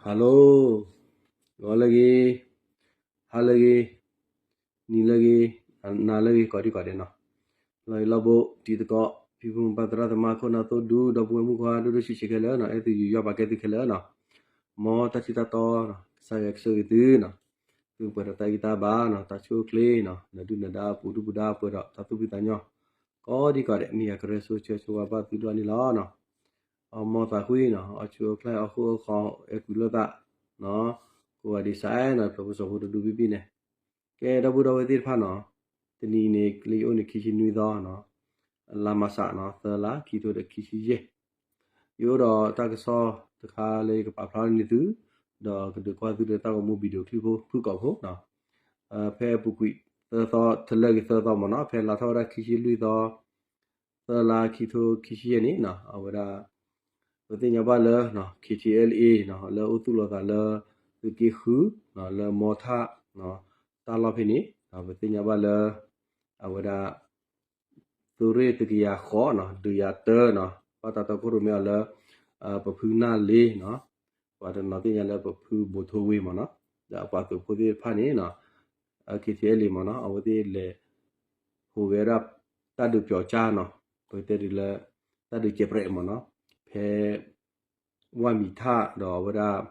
Hello, ဂီၤလၢအဂ့ၤ, ဟါလၢအဂ့ၤ, နံၤလၢအဂ့ၤ, နၤလၢအဂ့ၤ ကိးဒံကိးဒဲးနီၤ. လီၤအံၤလီၤဘိ တံၤသကိး ဖံဖုမပၢ်သရၣ်သမါ ခိၣ်နၢ်သိဒူ ဒီပုၢ်ဝဲၢ်မုၣ်ခွါ ဒိၣ်ဒိၣ်ဆံးဆံးခဲလၢာ်နီၤ, အဲၣ်သုယုာ်ယီၣ်ပာ်ကဲသုခဲလၢာ်နီၤ. မ်တၢ်ထံၣ်တၢ်တီနီၤ ကစၢ်ယွၤကဆိၣ်ဂ့ၤသုနီၤ, သုပှဲၤဒီးတၢ်ဂံၢ်တၢ်ဘါနီၤ, တၢ်ဆူၣ်အိၣ်ချ့နီၤ, နဒုၣ်နဒါပူၤဒုၣ်ပူၤဒါပှဲၤဒီးတၢ်သူၣ်ဖှံသးညီ ကိးဒံကိးဒဲး, မ့ၢ်ယၤကရၢဆိဆၢဆိဝါဘၣ်သုဒိၣ်န့ၣ်လီၤနီၤ. အီၣ်မီၢ်သးကွံနီၤ, အီၣ်ဆူၣ်အိၣ်ချ့ အီၣ်ဃိအီၣ်ဃီ အဲၣ်ကွံလိာ်သးနီၤ, ကိးဂၤဒဲးစးနီၤ, ဖျၢၣ်ဖိစီၤဖိတဒူဘံၣ်ဘံၣ်န့ၣ်. ကဲ ဒီပုၢ်ဒီဝဲၢ်သ့ၣ်တဖၣ်နီၤ, တနံၤအံၤန့ၣ် လၢယအိၣ်န့ၣ် ခံဆံနွံသီနီၤ, လါမၢ်ၡးနီၤ သၢလါ ခံထိဒီးခံဆံယဲၢ် ယအိၣ်ဒီးတၢ်ကစီၣ်တခါလၢယကပာ်ဖျါန့ၢ်သု, ဒီးကဒုးကွၢ်သုလၢတၢ်ဂီၤမူ video clip ဖိဖုၣ်ကိာ်ဖိနီၤ. ဖဲအပူၤကွံာ်သၢသီ တလၢက့ၤသၢသီမ့ၢ်နီၤ, ဖဲလါထီၣ်ဝဲဒၣ်ခံဆံလွံၢ်သီ သၢလါ ခံထိခံဆံယဲၢ်န့ၣ်နီၤ, အဝဲဒၣ် ပသ့ၣ်ညါဘၣ်လၢ KTLA နီၤ လၢအိၣ်သူၣ်လီၤသးလၢ သုးက့ဃု လၢမီထၣ် တၢ်လီၢ်ဖဲန့ၣ် ပသ့ၣ်ညါဘၣ်လၢ အဝဲဒၣ် သုးရ့ၣ်တကယၤဃိးနီၤ ဒုးယၤတၢနီၤ, ဘၣ်တၢ်တီခိၣ်ရိၣ်မဲအီၤလၢ ပဖုနၢ်လ့နီၤ, ပှၤတနီၤသ့ၣ်ညါလၢပဖုဘိးထိဝ့မ့ၢ်နီၤ, ဒီးအပှၤသုးဖိသ့ၣ်တဖၣ်န့ၣ်နီၤ KTLA မ့ၢ်နီၤ, အဝဲသ့ၣ်လဲၤဟူးဂဲၤဒၣ် တၢ်ဒုးပျီၤကၠါနီၤ, ပကတဲဒ်လၢ တၢ်ဒုးစဲးပြဲးမ့ၢ်နီၤ, ဖဲ ဝၢ်မံၤထၣ်ဒီးအဝဲဒၣ်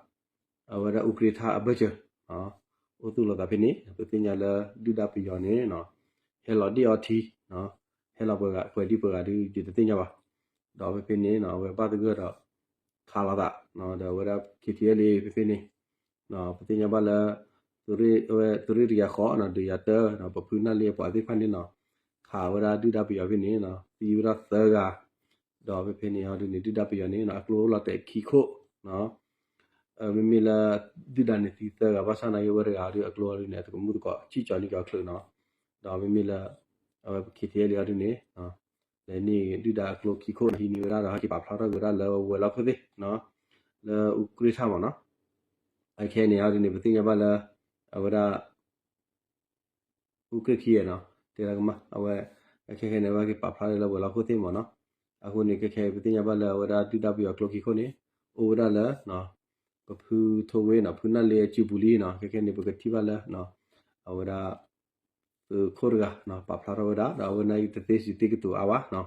အဝဲဒၣ်အူကြ့ထၣ်အဘၢၣ်စၢၤ အိၣ်သူၣ်လီၤသးဖဲန့ၣ် ပသ့ၣ်ညါလၢဒုၣ်ဒါပယီၤန့ၣ် ဟဲလီၤဒ့ၣ်အီထံ ဟဲလီၤပှဲၤဂၤ ပှဲၤဒံပှဲၤဂၤဒုးယတသ့ၣ်ညါဘၣ်, ဒီးဖဲဖဲန့ၣ် အဝဲဘၣ်သဂၢၢ်ဒီး ခးလိာ်သး ဒီးအဝဲဒၣ် KTLA ဖဲဖဲန့ၣ် ပသ့ၣ်ညါဘၣ်လၢ သုးရ့ၣ်တကယၤဃိးနီၤ ဒုးယၤတၢ ပဖုနၢ်လ့အပှၤသ့ၣ်တဖၣ်န့ၣ်နီၤ ခးဝဲဒၣ်ဒုၣ်ဒါပယီၤဖဲန့ၣ် သံဝဲဒၣ်သၢဂၤ, ဒီးဖဲဖဲန့ၣ်အီၤဒုးန့ၣ် ဒုၣ်ဒါပယီၤန့ၣ် အကျိအိၣ်လီၤတဲာ်ခံခိၣ် မ့မ့ၢ်လၢ ဒုၣ်ဒါန့ၣ်သံသၢဂၤ ဘၣ်ဆၣ်နာ်က့ဝဲတဂၤအီၤဒုး အကျိအီၤဒုးန့ၣ် အတကမူၣ်သကိး ဆံၣ်ကၠီၤန့ၢ်က့ၤအီၤချုးနီၤ, ဒီးမ့မ့ၢ်လၢ အဝဲ KTLA အီၤဒုးန့ၣ် လဲၤန့ၢ်ဒုၣ်ဒါအကျိခံခိၣ် ဟံးန့ၢ်ဝဲဒၣ်ဒီးဟဲက့ၤပာ်ဖျါထီၣ်က့ၤဝဲဒၣ်လၢဝဲၤလီၢ်ခိၣ်သ့ၣ် လၢအူကြ့ထၣ်မ့ၢ်နီၤ, အခဲအံၤန့ၣ်အီၤဒုးန့ၣ် ပသ့ၣ်ညါဘၣ်လၢ အဝဲဒၣ် အူကြ့ခံဂၤနီၤ တဲဒၣ်ကမၣ် အဝဲ အခဲခဲန့ၣ် အဝဲက့ၤပာ်ဖျါလၢဝဲၤလီၢ်ခိၣ်သ့ၣ်မ့ၢ်နီၤ, အဃိန့ၣ် ခဲခဲပသ့ၣ်ညါဘၣ်လၢအဝဲဒၣ်ဒုၣ်ဒါပယီၤကျိခံခိၣ်န့ၣ် အိၣ်ဝဲဒၣ်လၢ ပဖုထိဝ့နီၤ ဖုနၢ်လ့အစုပူၤလံနီၤ, ခဲခဲန့ၣ် ပကထံၣ်ဘၣ်လၢ အဝဲဒၣ် သုးခိၣ်တဂၤ ပာ်ဖျါထီၣ်ဝဲဒၣ် ဒီးအဝဲန့ၣ်တသ့စံးသ့ကတိၤအါဘၣ်နီၤ,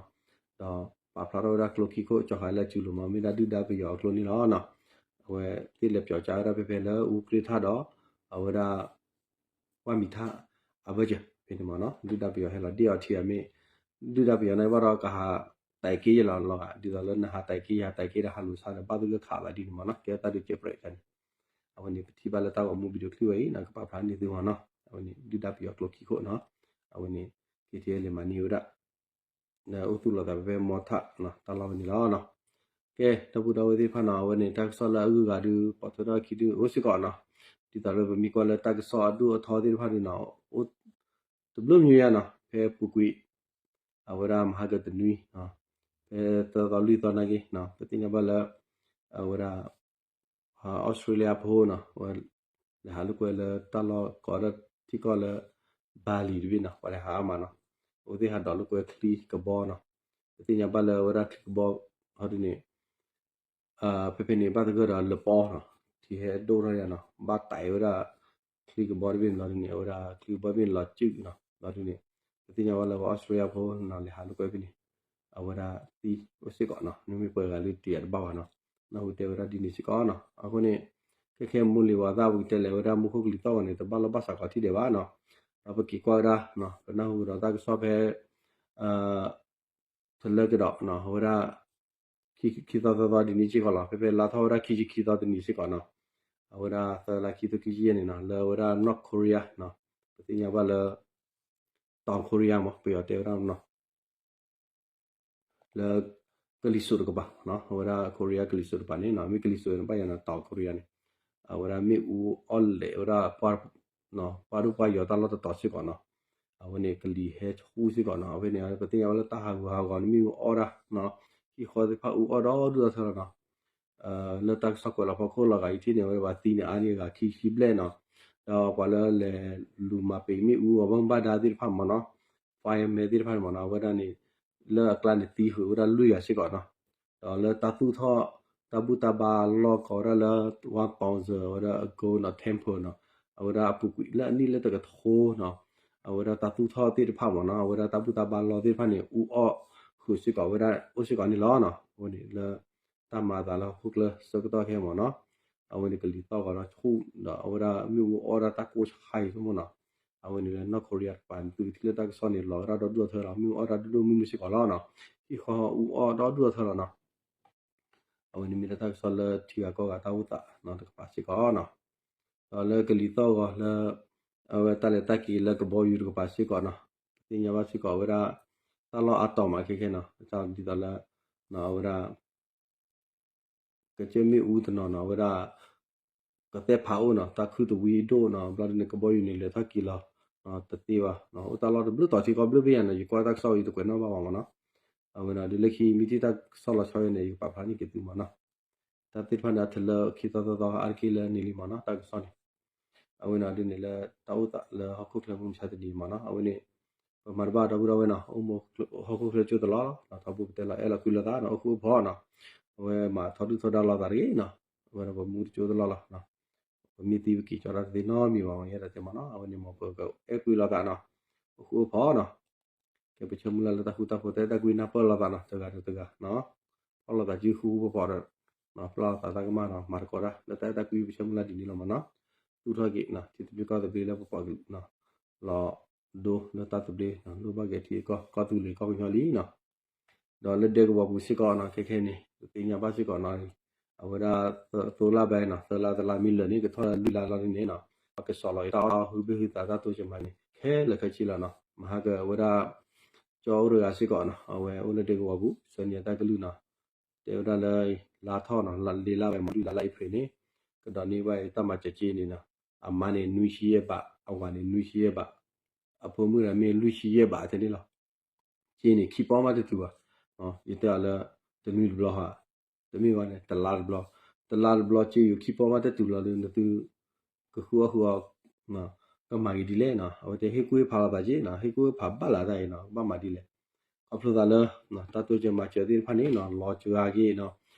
ဒီးပာ်ဖျါထီၣ်ဝဲဒၣ်ကျိခံခိၣ် ကၠီၤဃာ်လၢအစုလိၤမ့ၢ် မ့ၢ်ဒၣ်ဒုၣ်ဒါပယီၤအကျိန့ၣ်လီၤနီၤ, အဝဲသ့ၣ်လဲၤပျီၤကၠါဝဲဒၣ်ဖဲဖဲလၢအူကြ့ထၣ်ဒီး အဝဲဒၣ် ဝၢ်မံၤထၣ်အဘၢၣ်စၢၤဖဲန့ၣ်မ့ၢ်နီၤ, ဒုၣ်ဒါပယီၤဟဲလီၤဒ့ၣ်အီထံအမ့ၢ် ဒုၣ်ဒါပယီၤန့ၣ်ဘၣ်ဒီးကဟးတဲာ်က့ယဲၢ်လီၤလီၤဂာ် ဒ်သိးလၢနဟးတဲာ်က့ယဟးတဲာ်က့ဒီးဟးလူၤဆါဒီးဘၣ်သဂၢၢ်ခးသးဒ်န့ၣ်မ့ၢ်နီၤ, ကဲတၢ်ဒုးစဲးပြဲးန့ၣ်, အဝဲန့ၣ်ပထံၣ်ဘၣ်လၢတၢ်ဂီၤမူ video clip ဝဲအံၤ ကပာ်ဖျါန့ၢ်သုမ့ၢ်နီၤ, အဝဲန့ၣ်ဒုၣ်ဒါပယီၤကျိခံခိၣ်နီၤ, အဝဲန့ၣ် KTLA မၤန့ၢ်ဝဲဒၣ် အိၣ်သူၣ်လီၤသးဖဲဖဲမီထၣ် တၢ်လီၢ်ဝဲန့ၣ်လီၤနီၤ, ကဲ ဒီပုၢ်ဒီဝဲၢ်သ့ၣ်တဖၣ်နီၤ, အဝဲန့ၣ်တၢ်ကစီၣ်လၢအဂုၤအဂၤဒုး ပိာ်ထွဲထီၣ်အခံဒုးအိၣ်စ့ၢ်ကီးနီၤ, ဒ်သိးလၢပမ့ၢ်ကွၢ်လၢတၢ်ကစီၣ်အဒိၣ်အထီသ့ၣ်တဖၣ်ဒုးနီၤ, အိၣ်တဘျုးမံၤယါနီၤ, ဖဲပူၤကွံာ် အဝဲဒၣ်မဟါကတနွံ ဖဲသၢသီလွံၢ်သီနာ်က့ ပသ့ၣ်ညါဘၣ်လၢ အဝဲဒၣ် အီစထြ့လယါဖိနီၤ, လဲၤဟးလိာ်ကွဲလၢတၢ်လီၢ်ကိးဒၣ်ထံကီၢ်လၢ ဘၤလံၤတဘ့ၣ်နီၤ, ပှၤလဲၤဟးအါမးနီၤ, အဝဲသ့ၣ်ဟးဒိးလိာ်ကွဲချံကဘီနီၤ, ပသ့ၣ်ညါဘၣ်လၢအဝဲဒၣ်ချံကဘီ ဟီဒုးန့ၣ် ဖဲဖဲန့ၣ် ဘၣ်သဂၢၢ်ဒီးလပီနီၤ, ထံဟဲဒိၣ်ထီၣ်ယါနီၤ, ဘၣ်တဲာ်ဝဲဒၣ် ချံကဘီတဘ့ၣ်န့ၣ်လီၤဒုးန့ၣ် အဝဲဒၣ်ချံကဘီတဘ့ၣ်န့ၣ်လီၤစုၣ်နီၤ, လီၤဒုးန့ၣ် ပသ့ၣ်ညါဘၣ်လၢပှၤအီစထြ့လယါဖိနီၤ လဲၤဟးလိာ်ကွဲဖဲန့ၣ် အဝဲဒၣ်သံအိၣ်စ့ၢ်ကီးနီၤ, မ့မ့ၢ်ပှဲၤဂၤလၢတယံာ်တဘၣ်ဘၣ်နီၤ, နၢ်ဟူတဲဝဲဒၣ်ဒ်န့ၣ်စ့ၢ်ကီးနီၤ, အဃိန့ၣ် ခဲခဲမူလံၤဝဲသၣ် ပကတဲလဲၤဝဲဒၣ်မူခိၣ်ကလံၤသီၣ်ဂီၤန့ၣ် တဘၣ်လီၢ်ဘၣ်စးကီးထံၣ်ဒဲးဘၣ်နီၤ, ဒီးပက့ၤကွၢ်ဝဲဒၣ် ပနၢ်ဟူကဒီးတၢ်ကစီၣ်ဖဲ တလၢကဒီး အဝဲဒၣ် ခံသီသၢသီဒ်န့ၣ်စ့ၢ်ကီးလီၤ, ဖဲဖဲလါထီၣ်ဝဲဒၣ်ခံဆံခံသီတနံၤစ့ၢ်ကီးနီၤ, အဝဲဒၣ်သၢလါခံထိခံဆံယဲၢ်န့ၣ်နီၤ, လၢအဝဲဒၣ် North Korea နီၤ, ပသ့ၣ်ညါဘၣ်လၢ တောင်ကိုရီးယား မ့ၢ်ပယီၤတဲဝဲဒၣ်နီၤ လၢ ကလံၤစိးတကပၤနီၤ, အဝဲဒၣ် Korea ကလံၤစိးတကပၤန့ၣ်နီၤ, မ့ၢ်ကလံၤစိးန့ၣ် ဘၣ်ယၤနီၤ တောင်ကိုရီးယား န့ၣ်, အဝဲဒၣ်မ့ၣ်အူအီၣ်လဲၣ်ဝဲဒၣ် ပှၤဒိၣ်ပှၤယီၤတၢ်လီၢ်တတီၤစ့ၢ်ကီးနီၤ, အဝဲန့ၣ်ကလံၤဟဲဆူစ့ၢ်ကီးနီၤ, အဝဲန့ၣ် ပသ့ၣ်ညါဝဲလၢတၢ်ဟးဂူာ်ဟးဂီၤန့ၣ် မ့ၣ်အူအီၣ်ဒၣ် ဟံၣ်ဃီသ့ၣ်တဖၣ်အူအီၣ်ဒီဒူၣ်ဒီထၢလီၤနီၤ လၢတၢ်ကစီၣ်ကွဲးလီၤဖီခိၣ်လီၤဂာ်အံၤထံၣ်န့ၣ် အဝဲပှၤသံန့ၣ်အါန့ၢ်ဂၤခံဆံဘျဲၣ်နီၤ, ဒီးပှၤလၢလဲၤလူၤမၤပ့ၤမ့ၣ်အူအီၤဘၣ်မူဘၣ်ဒါသ့ၣ်တဖၣ်မ့ၢ်နီၤ, fireman သ့ၣ်တဖၣ်န့ၣ်မ့ၢ်နီၤ, အဝဲဒၣ်န့ၣ် လၢအကျါန့ၣ်သံဃုာ်ဝဲဒၣ်လွံၢ်ဂၤစ့ၢ်ကီးနီၤ, ဒီးလၢတၢ်သူၣ်ထီၣ် တၢ်ဘူၣ်တၢ်ဘါလီၢ်ကီးဝဲဒၣ်လၢ one thousand ဝဲဒၣ် အ gold နီၤ temple နီၤ, အဝဲဒၣ်အပူၤကွံာ်လၢအနံၣ်လၢတကထိနီၤ, အဝဲဒၣ်တၢ်သူၣ်ထီၣ်သ့ၣ်တဖၣ်မ့ၢ်နီၤ, အဝဲဒၣ်တၢ်ဘူၣ်တၢ်ဘါလီၢ်သ့ၣ်တဖၣ်န့ၣ် အူအီၣ်ဃုာ်စ့ၢ်ကီးဝဲဒၣ် အိၣ်စ့ၢ်ကီးန့ၣ်လီၤနီၤ. အဝဲန့ၣ်လၢ တၢ်မၤအသးလၢဟီၣ်ခိၣ်ချၢဆၢကတီၢ်ခဲအံၤမ့ၢ်နီၤ, အဝဲန့ၣ်ကလံၤသီၣ်ဂီၤဒီးဆူၣ်ဒီး အဝဲဒၣ်မ့ၣ်အူအီၣ်ဒၣ်တၢ်ကိၢ်ဆါအံၤဆိကမိၣ်နီၤ. အဝဲန့ၣ်လၢ North Korea တကပၤန့ၣ် သုကထံၣ်လၢတၢ်ကစီၣ်န့ၣ် လီၤဝဲဒၣ်ဒီဒူၣ်အထၢလီၤ, မ့ၣ်အူအီၣ်ဒၣ်ဒိၣ်ဒိၣ်မုၢ်မုၢ်စ့ၢ်ကီးလီၤနီၤ, ဟံၣ်ဃီအူအီၣ်ဒီဒူၣ်အထၢလီၤနီၤ. အဝဲန့ၣ်မ့ၢ်လၢတၢ်ကစီၣ်လၢထံဂၤကီၢ်ဂၤတၢ်အိၣ်သးနီၤ တကပၤစ့ၢ်ကီးနီၤ. ဒီးလၢကလံၤသီၣ်ဂီၤလၢ အဝဲတၢ်လဲၤတၢ်က့ၤလၢကဘီယူၤတကပၤစ့ၢ်ကီးနီၤ, ပသ့ၣ်ညါဘၣ်စ့ၢ်ကီးဝဲဒၣ် တၢ်လီၢ်အါတီၤမးခဲခဲနီၤ, တၢ်ဒ်သိးလၢ အဝဲဒၣ် ကစၢၢ်မ့ၣ်အူတနီၤနီၤ အဝဲဒၣ် ကသဲၣ်ဖးအိၣ်နီၤ, တၢ်ခုၣ်တဝံၤဒိၣ်နီၤ, ဘျီဒ်န့ၣ် ကဘီယူၤန့ၣ် လဲၤထီၣ်က့ၤလီၤ တသ့ဘၣ်, အိၣ်တၢ်လီၢ်တဘျုးတီၤထံကီၢ်ဘျုးဘ့ၣ်ယၤနီၤ, ယကွၢ်တၢ်ကစီၣ်အံၤတကွဲးနီၣ်ဘၣ်ဘၣ်မ့ၢ်နီၤ. အဝဲဒၣ်ဒ်လၢခံမ့ၢ်ထံၣ်တၢ်ကစီၣ်လီၤဆီဝဲန့ၣ် ယကပာ်ဖျါန့ၢ်က့ၤသုမ့ၢ်နီၤ. တၢ်သ့ၣ်တဖၣ်န့ၣ် အထၢၣ်လၢခံသီသီသီအါတက့ၢ်လၢန့ၣ်လံမ့ၢ်နီၤ တၢ်ကစီၣ်န့ၣ်. အဝဲန့ၣ်ဒ်န့ၣ်လၢတၢ်အိၣ်သးလၢဟီၣ်ခိၣ်ချၢမုၢ်မဆါတနံၤမ့ၢ်နီၤ, အဝဲန့ၣ် ပမၤတဘၣ်ဒီပုၢ်ဒီဝဲၢ်နီၤ, အိၣ်မူဟီၣ်ခိၣ်ချၢကၠိတလီၢ်လီၤ, ထီဘိပတဲလီၤအဲၣ်လီၤကွံလီၤသးနီၤ, အိၣ်ဃူအိၣ်ဖိးနီၤ, အဝဲမၤထီဒုၣ်ထီဒါလိာ်သးတဂ့ၤနီၤ, အဝဲဒၣ်ပမူတကၠိတလီၢ်လီၤ. ပမ့ၢ်သံပက့ၤကၠီတၢ်တသ့နီတမံၤဘၣ်, ယဲဒၣ်တဲမ့ၢ်နီၤ, အဝဲန့ၣ်မ့ၢ်ပကအဲၣ်ကွံလိာ်သးနီၤ, အိၣ်ဃူအိၣ်ဖိးနီၤ. ကဲပဆၢမုၢ်လၢ်လၢတၢ်ဃူတၢ်ဖိး တၢ်အဲၣ်တၢ်ကွံနၢ်ပၢၢ်လိာ်သးနီၤ, တဂၤဒီးတဂၤနီၤ, ဖီၣ်လိာ်သးစုဃူဃူဖိးဖိးဒီး ပျၢ်လိာ်သးတၢ်ကမၣ်နီၤ, မၤသကိးတၢ်လၢတၢ်အဲၣ်တၢ်ကွံ ပဆၢမုၢ်လၢ်ဒ်န့ၣ်လီၤမ့ၢ်နီၤ. သူၣ်ထီၣ်က့ၤ ထံသဘျ့ကီၢ်သဘျ့လၢပပှၤကလုာ်နီၤ, လီၤဒိလၢတၢ်သဘျ့နီၤ, လိၣ်ဘၣ်က့ၤထံအကီၢ် ကီၢ်သူလ့ၤကီၢ်ကညီလံနီၤ. ဒီးလၢဒဲကဝီၤပူၤစ့ၢ်ကီးနီၤ, ခဲခဲန့ၣ် ပသ့ၣ်ညါဘၣ်စ့ၢ်ကီးနီၤ, အဝဲဒၣ်သိလါဘဲနီၤ, သၢလါတလါမ့ၢ်လၢာ်န့ၣ် ကထီၣ်လၢလွံၢ်လါလီၤန့ၣ်နီၤ, ပှၤကစီၣ်လီၤအံၤတၢ်အီၣ်ဟုဘ့ၣ်ဟုသးတၢ်တိစၢၤမၤန့ၣ် ခဲလၢာ်ခဲဆ့လီၤနီၤ. မဟါကဝဲဒၣ် ကၠီအိၣ်တဂၤစ့ၢ်ကီးနီၤ, အဝဲအိၣ်လၢဒဲကဝီၤပူၤ ဆှၢန့ၢ်အတၢ်ကလုၢ်နီၤ, တဲဝဲဒၣ်လၢ လါထီၣ်နီၤ, လါလါဘဲမ့ၢ်လွံၢ်လါလါအ့ဖြ့ၣ်န့ၣ် ကဒိးန့ၢ်ဘၣ်တၢ်မၤစၢၤစ့န့ၣ်နီၤ, အမါန့ၣ် နွံဆံယဲၢ်ဘး, အဝၤန့ၣ် နွံဆံယဲၢ်ဘး, အဖိမုၣ်တဂၤမ့ၢ်လွံၢ်ဆံယဲၢ်ဘးထဲန့ၣ်လီၤ. စ့န့ၣ် ခံပီၢ်မးတတုၤဘၣ်, ယတဲအီၤလၢ တနွံတဘျီဟါ, တမ့ၢ်ဘၣ်န့ၣ် တလါတဘျီ, တလါတဘျီစ့ယိၤခံပီၢ်မးတတုၤလီၤဒီး နသု ကဃုအီၣ်ဃုအီ ကမၤဂ့ၤဒ်လဲၣ်နီၤ, အဝဲတဲဟ့ၣ်ကူၣ်ဟ့ၣ်ဖးလိာ်သးက့နီၤ, ဟ့ၣ်ကူၣ်ဟ့ၣ်ဖးဘၣ်လၢတၢ်အံၤနီၤ, ကဘၣ်မၤဒ်လဲၣ်. ခီဖျိသးလၢ တၢ်တိစၢၤမၤစၢၤသ့ၣ်တဖၣ်န့ၣ်နီၤ, လီၤစှၤက့နီၤ,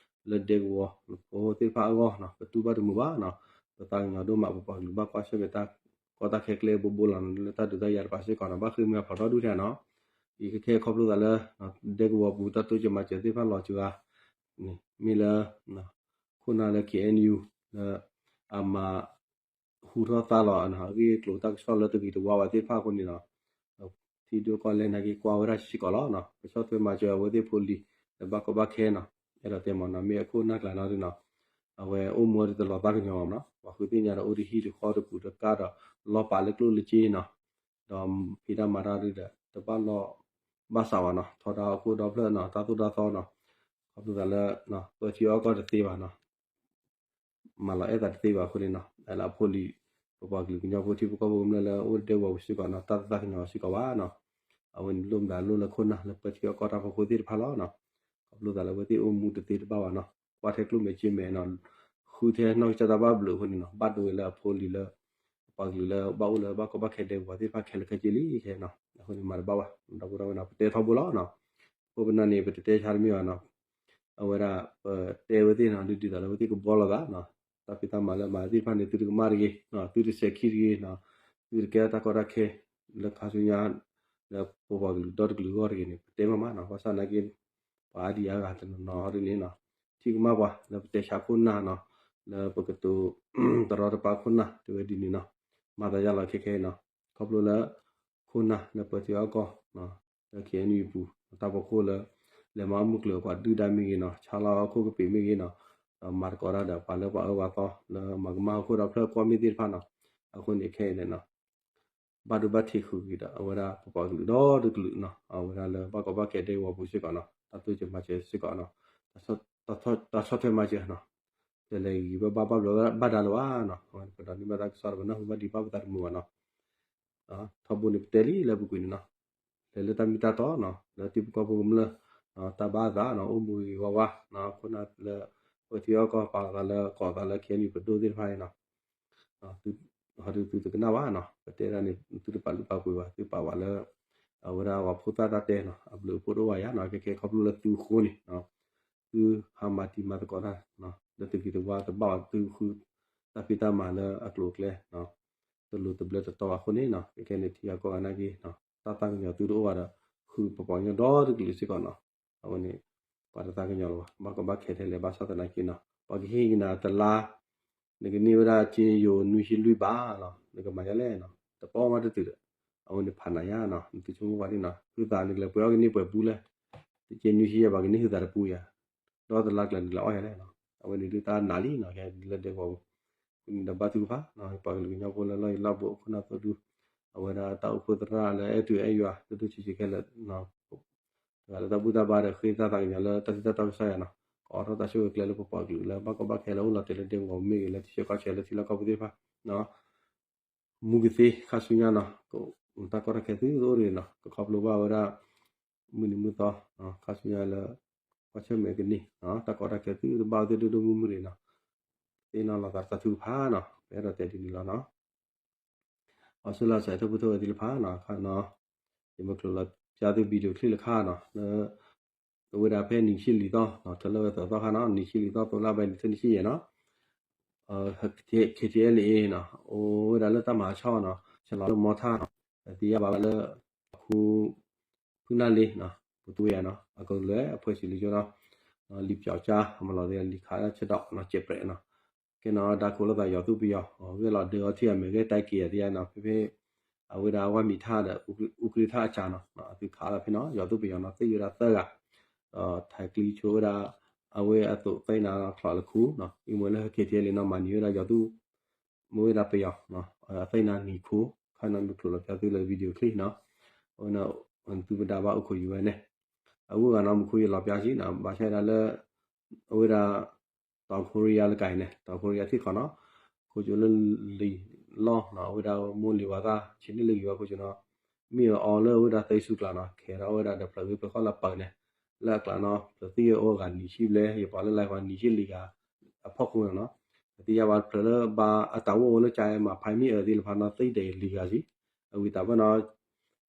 လၢဒဲကဝီၤဖိသ့ၣ်တဖၣ်အဂီၢ်နီၤ, ပတူၢ်ဘၣ်တမုာ်ဘၣ်နီၤ, ပသးကညီၤဒိၣ်မး ပပှၤကလုာ်ဘၣ်ကွၢ်ဆၢၣ်မဲာ်တၢ်ကီတၢ်ခဲကျဲဘိဘိလီၤနီၤ, လၢတၢ်ဒုးတၢ်ယၤတပၤစ့ၢ်ကီးနီၤ, ဘၣ်ဃ့ၢ်မှံဟးဖျိးထီၣ်ဒူၣ်ထဲနီၤ. အံၤခဲခဲခီဖျိသးလၢ ဒဲကဝီၤပူၤတၢ်တိစၢၤမၤစၢၤသ့ၣ်တဖၣ်လီၤစှၤ မ့ၢ်လၢ ခိၣ်နၢ်လၢ K N U လၢ အမၤ ဟူထီၣ်သါလီၤ အဂ့ၢ်အကျိၤတၢ်ကစီၣ်လၢတဂ့ၤတဝါဘၣ်သ့ၣ်တဖၣ်အဃိန့ၣ်နီၤ, ထံဒိၣ်ကီၢ်လဲၢ်နာ်က့ကွၢ်ဝဲဒၣ်စ့ၢ်ကီးလီၤ. ကဆီၣ်ထွဲမၤစၢၤအဝဲသ့ၣ်ဖိလံၤ လၢဘၣ်ကီဘၣ်ခဲနီၤ, အဲၣ်ဒိးတဲမ့ၢ်နီၤ, မ့ၢ်အခိၣ်နၢ်ကျါနီၤနီၤ, အဝဲအိၣ်မူအီၤဒ်တလီၤသးကညီၤမ့ၢ်နီၤ, ပှၤဃုသ့ၣ်ညါဒီးအိၣ်တဟံၣ်တဃီတပူၤတကၢ်ဒီး လီၤပာ်လၢကျိၣ်လၢစ့နီၤ, ဒီးဖံးတၢ်မၤတၢ်ဒုးဒီး တဘၣ်လီၢ် ဘၣ်စးဘၣ်နီၤ, ထီဒါအခိၣ်ဒီဖျၢၣ်နီၤ, တၢ်သိၣ်တၢ်သီနီၤ, ခီဖျိသးလၢ ပၢထံအီၣ်ကီၢ်တသ့ဘၣ်နီၤ, မၤလီၤအဲၣ်သးတသ့ဘၣ်အဃိန့ၣ်နီၤ, လၢအဖိလံၤ ပပှၤကလုာ်ကညီဖိထံဖိကီၢ်ဖိကမျၢၢ်လၢအိၣ်ဒဲကဝီၤပူၤစ့ၢ်ကီးနီၤ, တၢ်သးကညီၤစ့ၢ်ကီးဘၣ်နီၤ, အဝဲန့ၣ်လိၣ်မတၤလိၣ်လၢခိၣ်နၢ်လၢပၢထံအီၣ်ကီၢ်တၢ်ဖီခိၣ်သ့ၣ်တဖၣ်လီၤနီၤ, ခီဖျိသးလၢအဝဲသ့ၣ်အိၣ်မူတသ့တဘၣ်ဘၣ်နီၤ, ကွၢ်ထဲကျိၣ်မဲာ်စ့မဲာ်နီၤ, ဃုထဲနီၢ်ကစၢ်တၢ်ဘၣ်ဘျုးအဃိန့ၣ်နီၤ, ဘၣ်ဒိဝဲလၢအဖိလံၤလၢ ပပှၤကလုာ်လၢဘၣ်အိၣ်လၢဘၣ်ကီဘၣ်ခဲဒဲကဝီၤသ့ၣ်တဖၣ်ခဲလၢာ်ခဲဆ့လံခဲနီၤ, အဃိန့ၣ်မၤတဘၣ်ဘၣ်, ဒီပုၢ်ဒီဝဲၢ်နီၤ, ပတဲထီဘိလီၤနီၤ, ခိၣ်ပနၢ်န့ၣ် ပတတဲဆါတမ့ၢ်ဘၣ်နီၤ, အဝဲဒၣ် ပတဲဝဲသ့ၣ်နီၤ, ဒ်ဒ်သိးလၢအဝဲသ့ၣ်ကဘှီလိာ်သးနီၤ, တၢ်ဖံးတၢ်မၤလၢမၤသ့ၣ်တဖၣ်န့ၣ် သုတကမၣ်တဂ့ၤ, သုတစဲးခံတဂ့ၤနီၤ, သုတကဲထီၣ်တၢ်ကီတၢ်ခဲ လၢခါဆူညါ လၢပပှၤကလုာ်ဒီတကလုာ်အဂီၢ်တဂ့ၤန့ၣ် ပတဲမ့ၢ်မးနီၤ, ဘၣ်ဆၣ်နာ်က့ ပှၤအါဒံအါဂၤတနီၤနီၤဟီဒ်န့ၣ်နီၤ, ထံၣ်ကမၣ်ပှၤလၢပတဲဆါခိၣ်နၢ်နီၤ, လၢပကတိၤတရီတပါခိၣ်နၢ် တဲဝဲဒ်န့ၣ်နီၤ, မၤသးယါလီၤခဲခဲအံၤနီၤ, ခီဖျိလၢ ခိၣ်နၢ်လၢပၢထံအီၣ်ကီၢ် လၢ K N U ပူၤ တၢ်ဖီခိၣ်လၢ လဲၤမၤအီၣ်မုၢ်ကျိၤပှၤဒုၣ်ဒါမ့ၢ်ဂ့ၤနီၤ, ဆါလီၤအခိၣ်ကပ့ၤမ့ၢ်ဂ့ၤနီၤ, ဒီးမၤသကိးတၢ်ဒီးပှၤလၢပှၤအၢပှၤသီလၢမၤကမၣ်ဟီၣ်ခိၣ်ဒီဖျၢၣ်ကွီၢ်မ့ၢ်သ့ၣ်တဖၣ်နီၤ, အဃိန့ၣ်ခဲအံၤန့ၣ်နီၤ ဘၣ်ဒိဘၣ်ထံးဃုာ်က့ၤဒီး အဝဲဒၣ်ပပှၤကလုာ်ဒီတကလုာ်နီၤ, အဝဲဒၣ်လၢဘၣ်ကီဘၣ်ခဲဒဲကဝီၤပူၤစ့ၢ်ကီးနီၤ, တၢ်တိစၢၤမၤစၢၤစ့ၢ်ကီးနီၤ, တၢ်ဆီၣ်ထွဲမၤစၢၤနီၤ, တလဲၤဂ့ၤဘၣ်ဘၣ်ဘျီဘၣ်ဒါလၢၤဘၣ်နီၤ, ပဒိးန့ၢ်ဘၣ်တၢ်ကစီၣ်ဒီးပနၢ်ဟူဘၣ်ဒံးဘၣ်ပသးတမုာ်ဘၣ်နီၤ, ထီဘိန့ၣ်ပတဲလံလၢပူၤကွံာ်န့ၣ်နီၤ, လဲၤလၢတၢ်မ့ၢ်တၢ်တီနီၤ, လၢထံဖိကီၢ်ဖိကမျၢၢ် တၢ်ဘၣ်အသးနီၤ, အိၣ်မူဂ့ၤဂ့ၤဝါဝါနီၤ, ခိၣ်နၢ်လၢ ပၢထံအီၣ်ကီၢ်ပာ်လီၤသးလၢကိးသးလၢ K N U ပဒိၣ်သ့ၣ်တဖၣ်န့ၣ်နီၤ, ဟီဒုးသုတကနၣ်ဘၣ်နီၤ, ပတဲဒၣ်န့ၣ် သုတပာ်လုၢ်ပာ်ပှ့ၤဘၣ်, သုပာ်ဝဲလၢ အဝဲဒၣ်ပှၤဖိသၣ်တၢ်တဲနီၤ, အဘျုးအဖှိၣ်တအိၣ်ဘၣ်ယၤနီၤ, ခဲခဲခီဖျိလၢသုအဃိန့ၣ်နီၤ, သုဟးမၤတံၤမၤသကိးတၢ် လၢတဂ့ၤတဝါတဘၣ်ဘၣ် သုဃုတၢ်ဖံးတၢ်မၤလၢအကျိၤအကျဲ တလိၤတဘျၢတတီဘၣ်အဃိန့ၣ်နီၤ ခဲကဲန့ၣ်ထံဂၤကီၢ်ဂၤနာ်က့ တၢ်သးကညီၤသုတအိၣ်ဘၣ်ဒီး ဃုပပှၤကညီဒီတကလုာ်စ့ၢ်ကီးနီၤ အဝဲန့ၣ် ပှၤတသးကညီၤလၢၤဘၣ် ဘၣ်ကီဘၣ်ခဲထဲလဲၣ် ဘၣ်ဆၣ်သနာ်က့နီၤ ပှၤကဟ့ၣ်က့ၤနၤတလါ နကန့ၢ်ဝဲဒၣ်က့ယိၤနွံဆံလွံၢ်ဘးလီၤ နကမၤယါလဲၣ်နီၤ တပီၢ်မးတတုၤဒီး အဝဲန့ၣ်ဖးနးယါနီၤ နသုဆိကမိၣ်ဝဲဒၣ်နီၤ ဟုသးနကလဲၤပှဲၤအီၣ်ကန့ၢ်ပှဲၤပူလဲၣ် တက့နွံဆံယဲၢ်ဘး ကန့ၢ်ဟုသးတပူယါ ဒီတလါကျၢၤနကလဲၤအီၣ်ယါလဲၣ်နီၤ အဝဲန့ၣ်ဒုးတၢ်နးလံနီၤ ခဲလၢဒဲကဝီၤပူၤ ဒီးဘါထုကဖၣ် ပှၤကလုာ်ကညီဖိလၢလီၢ်ယံၤလီၢ်ဘူးအခိၣ်နၢ်သိဒူ အဝဲဒၣ်တၢ်အိၣ်ဖှိၣ်သရၣ်လၢအဲၣ်တူအဲၣ်ယွၤ ဒိၣ်ဒိၣ်ဆံးဆံးခဲလၢာ် တဂၤလၢတၢ်ဘူၣ်တၢ်ဘါဒီးဃ့တၢ်သးကညီၤလၢတၢ်ထံၣ်တၢ်တီကစၢ်ယွၤနီၤ ကအိးထီၣ်တၢ်ဆိၣ်ဂ့ၤကျဲလၢပပှၤကလုာ်လၢဘၣ်ကီဘၣ်ခဲလၢအိၣ်လီၤတဲာ်လၢဒဲကဝီၤမ့ၢ်ဂ့ၤ လၢထံဆၢကီၢ်ဆၢလၢထံလၢကီၢ်ပူၤသ့ၣ်တဖၣ် မူကသ့ခါဆူညါနီၤ တၢ်ကီတၢ်ခဲသုတအိၣ်တဂ့ၤနီၤ ကခီဖျိဘၣ်ဝဲဒၣ် မုၢ်နံၤမုၢ်သီ ခါဆူညါလၢ ကီၢ်ဆၢၣ်မဲာ်ကန့ၢ် တၢ်ကီတၢ်ခဲသုတဘၣ်အီၤသ့ၣ်ဒိၣ်ဒိၣ်မုၢ်မုၢ်တဂ့ၤနီၤ သ့ၣ်နီၣ်လီၤသးတၢ်ထုကဖၣ်နီၤ ပအဲၣ်ဒိးတဲဒ်န့ၣ်လီၤနီၤ အီစထြ့လယါစဲးထၢၣ်ဖိထၢၣ်ဝဲသ့ၣ်တဖၣ်နီၤ ခါနီၤ ယမ့ၢ်ကျိၤလီၤပျၢ်သု video clip လၢခါနီၤ လၢ အဝဲဒၣ်ဖဲနံၣ်ဆံလံၤသီ ထၢလၢဝဲသၢသီခါနီၤ နံၣ်ဆံလံၤသီ သိလါဘဲ နံၣ်ထၢၣ်နံၣ်ဆံယဲၢ်နီၤ ခ့ထံအဲလ်အ့နီၤ အိၣ်ဝဲဒၣ်လၢတၢ်မၤအဆီနီၤ ဆဲးလီၤလၢမီထၣ်နီၤ သ့ၣ်ညါဘၣ်ဝဲလၢ အခိ ဖုနၢ်လ့နီၤ ပူတူယါနီၤ အကလဲၤအဖှဲးစံးလံကၠိနီၤ လံာ်ပျီကၠါ မၤလီၤသ့လံာ်ခးဆၢဒီးနီၤ ကဲးပြဲးနီၤ ကဲနီၤ ဒါခိၣ်လိာ်သးယီၤသူၣ်ပယီၤ ဂဲၤလီၤဒၢအီထံအမဲာ်ဂဲၤတၢ်က့ၤအသ့ၣ်နီၤ ဖဲဖဲ အဝဲဒၣ်ဝၢ်မံၤထၣ်ဒီး အူကြ့ထၣ်အစၢနီၤ အသုခးလီၤဖဲနီၤ ယီၤသူၣ်ပယီၤနီၤ သ့ၣ်ယိၤဝဲဒၣ်သၢဂၤ ဒီးထံးကျံဆိဝဲဒၣ် အဝဲအသိးသ့ၣ်နၤနီၤ ချီးလၢခူနီၤ အံၤမ့ၢ်လၢဟဲ ခ့ထံအဲလ်အ့နီၤ မၤနံၤဝဲဒၣ်ယီၤသူၣ် မ့ၢ်ဝဲဒၣ်ပယီၤ အသ့ၣ်နၤနံၤခူ ခါနီၤ မ့ၢ်ကျိၤလီၤပျၢ်သုလၢ video clip နီၤ အဝဲန့ၣ် သုပဒါဘၣ်အိၣ်ခိးယံၤဝဲန့ၣ် အဂုၤအဂၤနီၤ မူခိၣ်ယလီၤပျၢ်စံးနီၤ ဘၣ်ဆၣ်ဝဲဒၣ်လၢ အဝဲဒၣ် တီခိရံယါလၢကၤအံၤန့ၣ် တီခိရံယါထံၣ်ခီနီၤ ခိၣ်ကၠိလၢလံာ်လီၢ်နီၤ အဝဲဒၣ်မိၢ်လံၤဝၤသၣ် ဆံးန့ၢ်လၢဂံၤဝဲခိၣ်ကၠိနီၤ မ့ၢ်အီၤလၢအဝဲဒၣ်သ့ဆူၣ်ကျါနီၤ ခဲထီၣ်ဝဲဒၣ်ဒီးဖျၢၣ်ဂ့ၤဖျၢၣ်ခီၣ်လၢပၢၤန့ၣ် လၢအကျါနီၤ ဖျၢၣ်သံၣ်အိၣ်အဂၤနံၣ်ဆံဘျဲၣ် ယပှၤလၢ live ပှၤနံၣ်ဆံလံၤဂၤ အဖီခိၣ်န့ၣ်နီၤ ပသ့ၣ်ညါဘၣ်ဖျၢၣ်လၢဘၣ်အတၢ်အိၣ်အိၣ်လၢကၠါမၤဖးမ့ၢ်အၢသ့ၣ်တဖၣ်နီၤ သံၣ်ဒဲးလံၤဂၤစံး အဝံၤတၢ်ဘၣ်နီၤ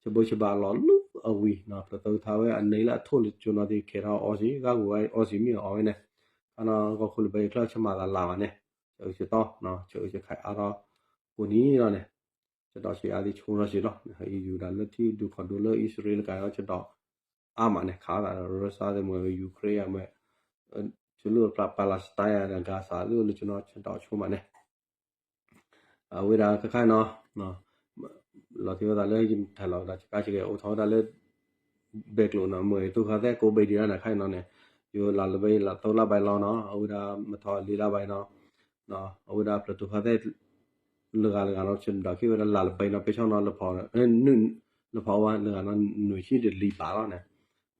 ဆဘိဆဘၣ်လီၤလူအဝံၤနီၤ ဖျၢၣ်သီထါဝဲအနံၤလၢအထိၣ်လၢကၠိနီၤသ့ၣ် ခဲထီၣ်အီစံးဂၢ်ဂီၤဝဲအီစံးမ့ၢ်အီၤဝဲန့ၣ် ခါနီၤ ဂီၢ်ခိၣ်လၢဘဲယချၢၣ်ဆမၤသးလၢ်ဘၣ်န့ၣ် ဆၢအုးဆၢတီ ဆၢအုးဆၢခါအါထီၣ် ကိးနံၤလီၤန့ၣ် ဆၢဒီးဆံးအါသ့ၣ်ဆိထီၣ်စံးလီၤ အံၤယူၤဒၣ်လၢထံဒူခီၣ်ဒူလၢအံၣ်စရ့လးကၤနီၤ ဆၢဒီး အါမးန့ၣ် ခးသးဒီး Russia သ့ၣ်မ့ၢ် Ukraine မ့ၢ် ဆလူၢ် Palestine ဒီး Gaza လၢလၢကၠိနီၤ ဆၢဒီးဆိမးန့ၣ် အဝဲဒၣ်ခဲခါနီၤ လီၤတံၢ်ဝဲသးလၢယထၢၣ်လီၤဝဲဒၣ် ကါဆံကဲအိၣ်ထီၣ်ဝဲဒၣ်လၢ ဘဲကျိာ်နီၤ မ့ၢ်တိခါသဲကိးဘ့ၣ်ဒံးဒၣ်န့ၣ် ခါနီၤန့ၣ် ယိၤလါလၢဘဲလါသိလါဘဲလီၤနီၤ အဝဲဒၣ်မထီၣ်လံလါဘဲနီၤ အဝဲဒၣ်ဖျၢၣ်တိခါသဲ လၢဂၤလၢဂၤနီၤ ဆၢဒီးက့ၤဝဲဒၣ်လါလၢဘဲနီၤ ပ့ၤဆီနီၤ လၢဖီ လၢဖီဝဲလၢဂၤနီၤ နွံဆံဒီးလံာ်ဘးလီၤန့ၣ်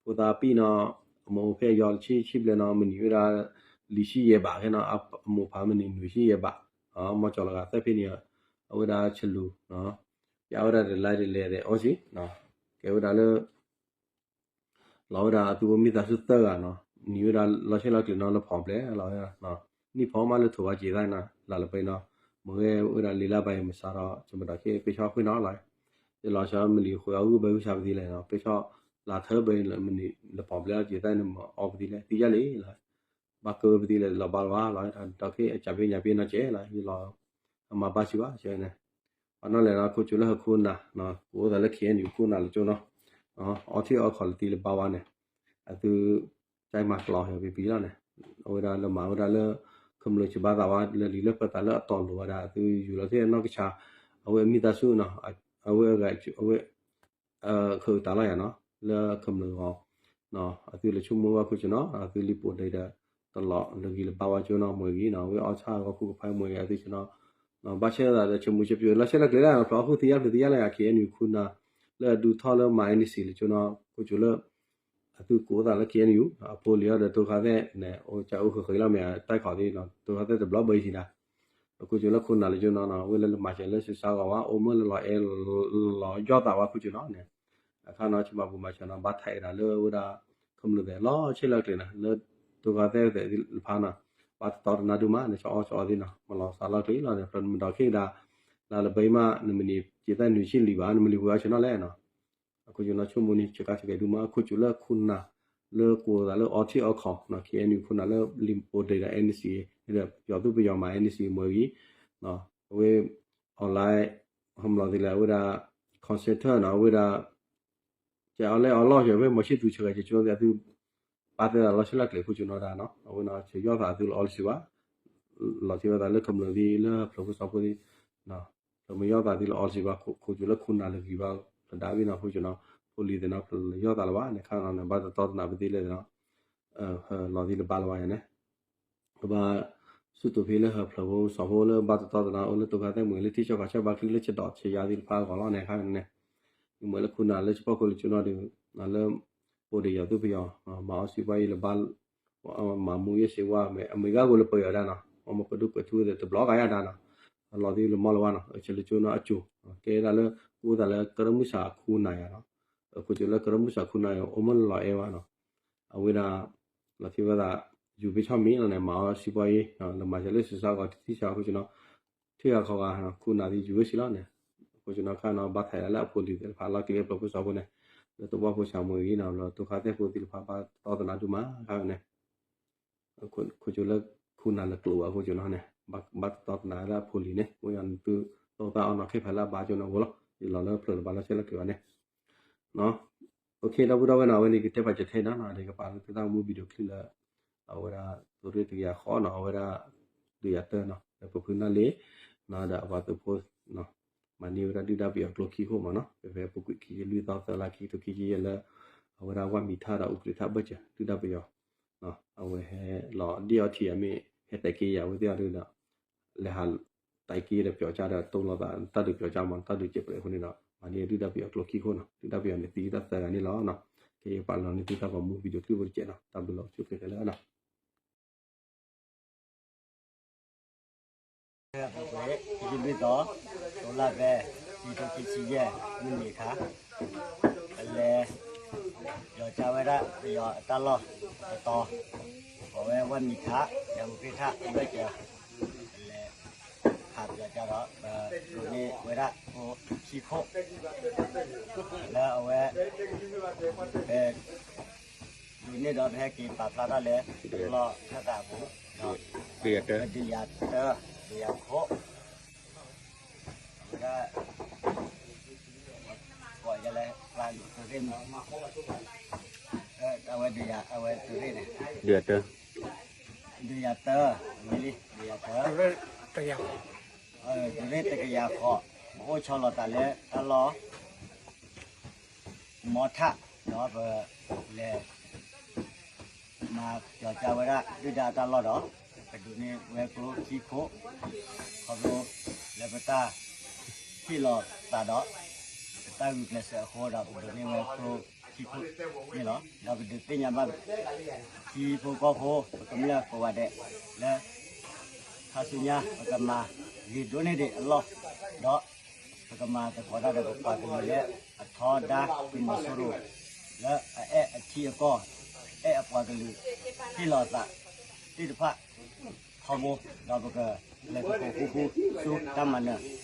ဖိသၣ်ပံၣ်နီၤ အမိၢ်အိၣ်ဖဲအယီၤတဆံဆံဘျဲၣ်နီၤ မနံၤဝဲဒၣ် လံာ်ဆံယဲၢ်ဘးခဲနီၤ အမိၢ်ဖးမနံၤနွံဆံယဲၢ်ဘး မီၢ်ကၠီၤလီၤဂာ်သၢဖဲန့ၣ် အဝဲဒၣ်ဆလူၢ် ပျၢ်ဝဲဒၣ်တလဲတလဲသဲးအီစံး ကဲဝဲဒၣ်လၢ လီၤဝဲဒၣ်အသုဝဲမံသးစူၣ်သၢဂၤနီၤ နံၤဝဲဒၣ်လီၤဆဲးလီၤကျဲၤနီၤလၢဖီၣ်ဘျဲၣ်လီၤဝဲဒၣ် နံၣ်ဖီမးလၢထိၣ်ဝဲက့ၤသးနီၤ လါလၢပှဲၤနီၤ မ့ၢ်ဂ့ၤဝဲဒၣ်လံာ်လါဘၣ်အံၤမုၢ်ဆါဒီး ကမၤဒီးက့ၤပ့ၤဆီခွံနီၤလီၤ ယလီၤဆီမနံၤဃုအဂုၢ်ဘၣ်ဂုၢ်ဆါပသံလဲၣ်နီၤ ပ့ၤဆီလါထၢဘၣ်မနံၤလၢဖီၣ်ဘျဲၣ်က့ၤသးန့ၣ် မ့ၢ်အီပသံလဲၣ် သံယါလံလီၤ ဘၣ်ကဝဲပသံလဲၣ် လီၤဘၣ်လီၤဘၣ်လီၤ ဒီးက့ၤအကၢ်ဖဲညၣ်ဖဲနီၤကဲလီၤ ယလီၤ အမၤဘၣ်စံးဘၣ်န့ၣ် ပှၤနီၢ်လဲၣ်နီၤ ခိၣ်ကၠိလၢဟီၣ်ခိၣ်နၢ် ကအိၣ်သးလၢ ခ့ၣ်အဲၣ်ယူၣ် ခိၣ်နၢ်လၢကၠိနီၤ အီထံအီခီၣ်လၢသံလၢဘါဝါန့ၣ် အသု ကၠဲမၤကျီၤဟဲပံပံလီၤန့ၣ် အဝဲဒၣ်လၢမၤဝဲဒၣ်လၢ ခမျၢၢ်စံးဘါသးဝါလၢလံာ်လၢပှဲၤသးလၢအတီၢ်လိၤဝဲဒၣ် အသုယူၤလီၤသ့ၣ်နီၢ်ကဆါ အဝဲအမံသးစူၣ်နီၤ အဝဲအဂၤ အဝဲ ခၢၣ်အုၣ်တၢ်လီၤယၤနီၤ လၢခမျၢၢ်ဂီၢ် အသုလဲၤဆိကမိၣ်ဝဲခိၣ်ကၠိနီၤ အသုလံာ်ပိာ်ဒဲးဒီး တလီၤလၢဂံၢ်လၢဘါဝါကၠိနီၤ မ့ၢ်ဂ့ၤနီၤ အဝဲအီၣ်ဆၣ်ဂီၢ်ခူၣ်ကဖၢမ့ၢ်ဂ့ၤ အသုကၠိနီၤ ဘၣ်ဆၣ်သးဒီး ဆၢမုၢ်ဆၢပျိလီၤဆဲးလီၤကျဲၤလၢ ဖျီအီၣ်ဃုာ်သံယါဖျၢၣ်သံယါလၢ ခ့ၣ်အဲၣ်ယူၣ် ခိၣ်နၢ် လၢအဒုးထီၣ်လၢမၤ NCA လၢကၠိနီၤ ခိၣ်ကၠိလၢ အသုကိးသးလၢ ခ့ၣ်အဲၣ်ယူၣ် အဖိလံၤအီၤဒီးတိခါသဲးန့ၣ် အိၣ်ကၢ်အိၣ်ဃၢၤဃၢၤလီၤမ့ၢ် တၢ်ခီၣ်သ့ၣ်နီၤ တိခါသဲးတဘျီဘၣ်အံၤစံးဒၣ် အခိၣ်ကၠိလၢခိၣ်နၢ်လၢကၠိနီၤ အဝဲလၢလၢမၤစၢၤလၢစံးစါဂီၤဝဲ အိၣ်မ့ၢ်လၢလီၤအဲၣ် လီၤယီၢ်သးဝဲခိၣ်ကၠိနီၤန့ၣ် အခါနီၤ ဆၢမၤပူၤမၤစၢၤနီၤ ဘၣ်ထဲးဒၣ်လၢဝဲဒၣ် ခမျၢၢ်သဲးလီၤဆဲးလီၤကျဲၤနီၤ လၢတိခါသဲးသဲးတဖၣ်နီၤ ဘၣ်တတီတနါဒုးမးန့ၣ် ဆၢအီၣ်ဆၢအီသ့ၣ်နီၤ မၤလီၤသးလီၤကျဲၤလီၤန့ၣ် ဖျၢၣ်မုၢ်ဒီးခ့ၣ်ဒၣ် လါလၢဘဲမး နမံၤနံၤ က့ၤသးနွံဆံလံာ်ဘၣ် နမံၤလံာ်ပှဲၤအီၤဆၢနီၤလဲၣ်နီၤ အခိၣ်ကၠိနီၤ ဆိကမိၣ်န့ၣ် ဆဲးကါဆဲးကဲၤဒုးမး အခိၣ်ကၠိလၢခိၣ်နၢ် လၢကိးသးလၢ အီထံအီခီၣ် KNU ခိၣ်နၢ်လၢလံာ်ပိာ်ဒ့ၣ်ဒီး NCA ဒီးပယီၤသုးပယီၤမၤ NCA မၢဂံၤ အဝဲ online ဟမလီၤသ့လဲၣ် အဝဲဒၣ် concentrate နီၤ အဝဲဒၣ် ကလဲအီလီၢ်ယဲၢ်ဝဲ မီၤဆံသူဆဲးဂဲၤကၠိနီၤ အသု ပာ်သဲသးလီၤဆဲးလၢကျဲၤခိၣ်ကၠိနီၤတၢ်နီၤ အဝဲနီၤ ဆဲးယီၢ်သးအသုလီၤအီလီၤစံးဘၣ် လီၤထံဝဲသးလၢကမျၢၢ်သ့ၣ်လၢဖျၢၣ်ဖိစီဖိသ့ၣ် ဖျၢၣ်မ့ၢ်ယီၢ်သးသုလီၤအီလီၤစံးဘၣ် ခိၣ်ကၠိလၢခိၣ်နၢ်လၢဂံၢ်ဘါဖျၢၣ်ဒၣ်ဝဲနီၤ ခိၣ်ကၠိနီၤ ဖိလံၤသ့ၣ်နီၤ ဖျၢၣ်လၢယီၢ်သးလၢၤဘၣ် န့ၣ်ခါနီၤ ဘၣ်တတီတနးပသ့လၢသ့ၣ်နီၤ လီၤသ့လၢဘါလၢၤဘၣ်ယၤန့ၣ် ကဘၣ် စူၢ်တူၢ်ဖဲလၢဟၢဖျၢၣ်ဖိစီဖိလၢဘၣ်တတီတနးအိၣ်လၢတိခါသဲမုၢ်လၢထံဆၢကီၢ်ဆၢဘၣ်ချံလၢဆဲးဒီးဆဲးယၤသ့ၣ်တဖၣ် ဂီၤလီၤန့ၣ်ခါန့ၣ် မ့ၢ်လၢခိၣ်နၢ်လၢဆၢဖီခိၣ်လၢကၠိနီၤဒီး လၢ ပိာ်ဒ့ၣ်ယီၤသုးပယီၤ မၤအီစံးပှၤအံၤလၢဘါ မၤမူယဲၢ်စ့ဝါမ့ၢ် အမ့ၢ်ဂ့ၢ်ဂိၢ်လၢပယီၤဒၣ်နီၤ အမ့ၢ်ပဒိၣ်ကွဲးထူသ့ၣ်တဘျီကယၤဒၣ်နီၤ အလီၤသ့လၢမီၢ်လၢၤဘၣ်နီၤ ဆဲးလၢကၠိနီၤအကၠိ ကဲဒၣ်လၢ ကအိၣ်သးလၢကရၢမုၢ်ဆါအခိၣ်နၢ်ယၤနီၤ ခိၣ်ကၠိလၢကရၢမုၢ်ဆါခိၣ်နၢ်ယၤ အိၣ်မ့ၢ်လီၤအဲၣ်ဘၣ်နီၤ အဝဲဒၣ် လီၤထံဝဲသး ယူၤဖဲဆီမံၤလီၤန့ၣ် မၤအီစံးပှၤအံၤ လၢမၤစၢၤလၢစံးဆါဂီၤတထံၣ်ဆါခိၣ်ကၠိနီၤ ထံဂၤခီဂၤ ခိၣ်နၢ်သ့ၣ်ယူၤဝဲစံးလီၤန့ၣ် ခိၣ်ကၠိနီၤခါနီၤ ဘၣ်ထဲးလၢအဖိလံၤသ့ၣ်တဖၣ်လီၤက့ၤဖျၢၣ်ဖိစီဖိန့ၣ် လၢတဝၢ်ဖိဆၣ်မူအံၤနီၤ လၢတိခါသဲၣ်ဖိသ့ၣ်တဖၣ်ဘၣ်တတီတနးဒိၣ်မးခါန့ၣ် ခိၣ်ကၠိလၢခိၣ်နၢ်လၢကျိာ်ဘၣ်ခိၣ်ကၠိနီၤန့ၣ် ဘၣ်တတီတနးလၢအဖိလံၤန့ၣ် မ့ၢ်ယၤနသု တိၢ်သၣ်အီနီၤခဲဖဲလၢအဘါကၠိနီၤဂိၢ်လီၤ ယလီၤလၢဖျၢၣ်တဘၣ်လၢဆဲးလၢကျဲၤဘၣ်န့ၣ် ဒီပုၢ်ဒီဝဲၢ်နီၤ အဝဲန့ၣ်ကတဲဖးကထဲနီၤ ဒီးကပာ်လၢသုတၢ်မူ video clip လၢ အဝဲဒၣ် သုးရ့ၣ်တကယၤဃိးနီၤ အဝဲဒၣ် ဒုးယၤတၢနီၤ ဒီးပဖုနၢ်လ့ၤ နီၤ ဒီးအပှၤသုးဖိ မၤန့ၢ်ဝဲဒၣ်ဒုၣ်ဒါပယီၤကျိခံခိၣ်မးနီၤ ဖဲဖဲပူၤကွံာ်ခံကလွံၢ်သီသၢလါခံကထိခံဆံယဲၢ်လၢ အဝဲဒၣ်ဝၢ်မံၤထၣ်ဒီးအူကြ့ၤထၣ်ဘၢၣ်စၢၤ ဒုၣ်ဒါပယီၤ အဝဲဟဲလီၤဒ့ၣ်အီထံအမ့ၢ် ဟဲတဲက့ယၤဝဲသ့ၣ်အီၤဒီး လဲၤဟး တၢ်က့ဒီးပျီၤကၢ်ဒီးတိၢ်လိာ်သး တၢ်ဒုးပျီၤကၢ်မး တၢ်ဒုးစဲးပြဲးအဃိန့ၣ်ဒီး မၤန့ၢ်ဒုၣ်ဒါပယီၤကျိခံခိၣ်နီၤ ဒုၣ်ဒါပယီၤန့ၣ်သံတၢ်သၢဂၤန့ၣ်လီၤနီၤ ကယပာ်လီၤန့ၢ်သုတၢ်ဂီၤမူ video clip ဖိတကဲးနီၤ တၢ်ဘျုးလီၤဆိၣ်ဂ့ၤခဲလၢာ်နီၤ ပူၤကွံာ် ခံဆံလွံၢ်သီ တလါဖဲ ခံကထိခံဆံယဲၢ် မုၢ်နံၤအခါ ပလဲၤ ပျီၤကၢ်ဝဲဒၣ်ပယီၤအတၢ်လီၢ်တတီၤ ကိးဝဲဝၢ်မံၤထၣ် ဒီးအူကြ့ၤထၣ်အဘၢၣ်စၢၤ ပလဲၤ ဟးပျီၤကၢ်ဒီး ပဒိးန့ၢ်ဝဲဒၣ်ကျိခံခိၣ် လၢအဝဲ ပ ဒိးန့ၢ်ဒီးပဟဲက့ၤပာ်ဖျါထီၣ်လၢ လီၢ်ခၢၣ်သးအပူၤ ဒုးယၤတၢ ဒုးယၤခိၣ် အဝဲဒၣ် ကိးယၤလၢ သုးရ့ၣ်မး အဝဲဒုးယၤ အဝဲသုးရ့ၣ်န့ၣ် ဒုးယၤတၢ ဒုးယၤတၢ မ့ၢ်လံ ဒုးယၤတၢ သုးရ့ၣ်တကယၤဃိး ပအိၣ်ဆီလီၤသးလၢတၢ်လီၢ် မီထၣ် ဒီးပလဲၤ မၤပျီၤကၢ်ဝဲဒၣ်ဒုၣ်ဒါအတၢ်လီၢ်ဒီး ပဒိးန့ၢ်ဝဲကျိခံခိၣ် ခီဖျိ လၢပတၢ် ဟ့ၣ်လီၤသးဒီး ပတၢ်ဂုာ်ကျဲးစၢးအဃိဒီး ပဒိးန့ၢ်ဝဲကျိခံခိၣ်န့ၣ်လီၤ. ဒီးပဒုးသ့ၣ်ညါဘၣ် ထံဖိကီၢ်ဖိ ပကမျၢၢ်ကိးဂၤဒဲး လၢ ခါဆူညါ ပကမၤဂ့ၤဒိၣ်န့ၢ်ဒံးအလီၢ် ဒီး ပကမၤသကိးတၢ်ဒီးပပှၤကလုာ်လၢ အထီဒါသုးမီၤစိရိၤ လၢအအဲၣ်အထံအကီၢ် အဲၣ်အပှၤကလုာ် ဟ့ၣ်လီၤသးသ့ၣ်တဖၣ် ထီဘိ ဒီးပကလဲၤသကိးဃူဃူဆူတၢ်မၤနၢၤ